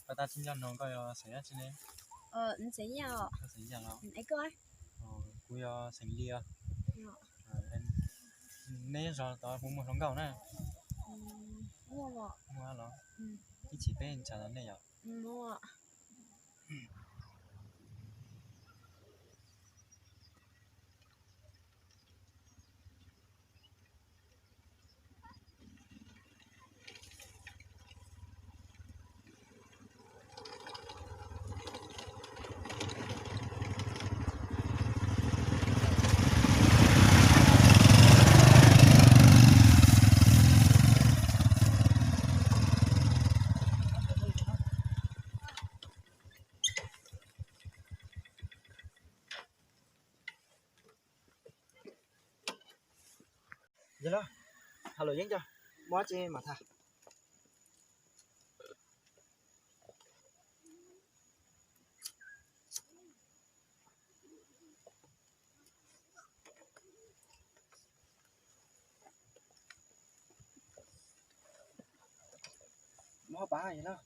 Pas tas tsis nco noo, koj yog xeem dab tsi ne? Koj xeem Yaj los? Kuv yog xeem Lis. Nej zos tod puas muaj hluas nkauj na? Muaj los? Ib chim peb ntshav los nej yom? Yog los, ha luam yeeb coj, muaj dab tsi mam tham. Muab pab yog los.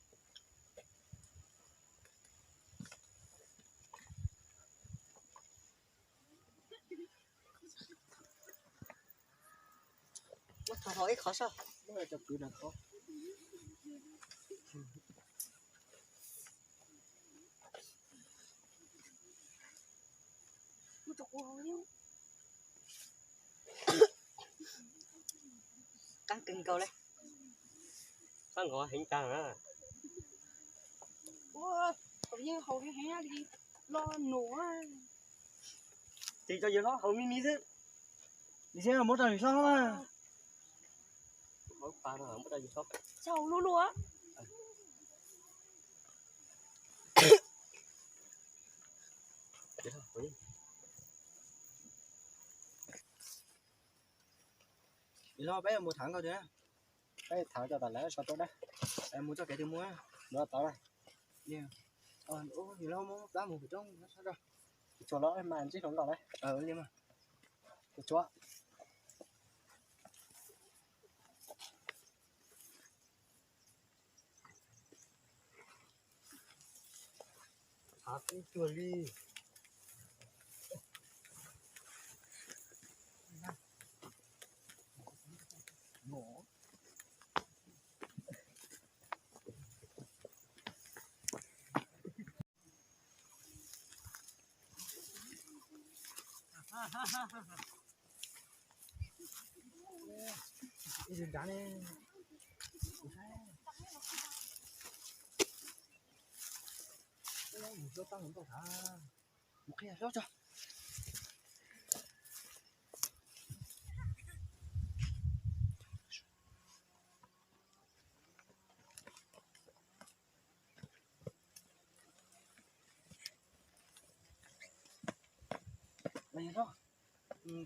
Muab thov hauv ib qhov soj, muab cov kwv no thov. Qab kawg nkaus li. Qab nkaus heev tag na. Ua, yeej haus heev heev li, lo nus. Ces tso yawg hlob haus me me xwb. Lim Xeeb, muab rau Lim Xeeb hlob na. Muab rau Lim Xeeb. Haus luaj luaj. Lim Xeeb, peb mus thov nkauj tiag. Peb thov cov tom lawv so tuaj dab. Mus txoj kev twg mus, mus tod lawm. Lim Xeeb, muab plab mus pem roob sab rau. Tsuas los mas ntsib hluas nkauj lawm. Tus tshuav. Hav kub cuag li. Ib zig nrad ne. Mus txog tag mus tau thav. Mus qhia hlob tso.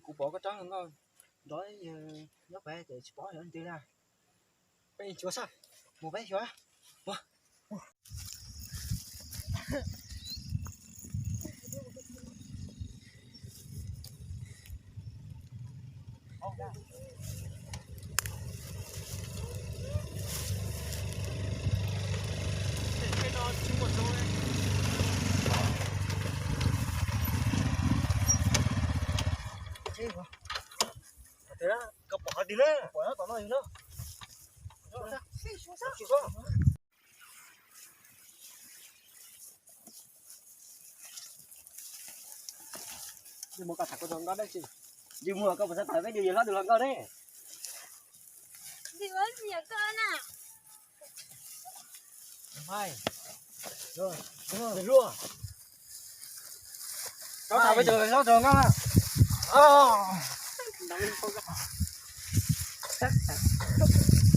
Kuv pom koj rab hluas nkauj nrov nyob pem ces tsis pom yog leej twg na. Peb xyuas saib, mus peb xyuas. Koj pom qhov twg na? Pom tom no yus na. Yus mus koj tham kuv hluas nkauj dab tsi? Yus mus koj puas xav tham peb yus hlob tus hluas nkauj ne? Yus ua tsis yog koj na. Luaj, luaj. Koj tham peb tus hlob tus hluas nkauj na.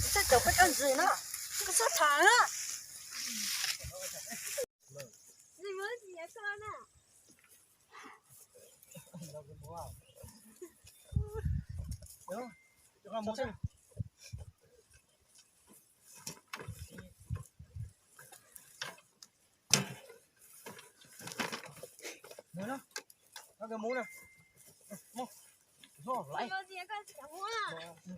Txhob caum peb koj ntxiv na, koj txhob tham na. Yus ua tsis yog koj na. Mus na, koj mus na. Mus. Yus ua tsis yog koj tsis kam mus na.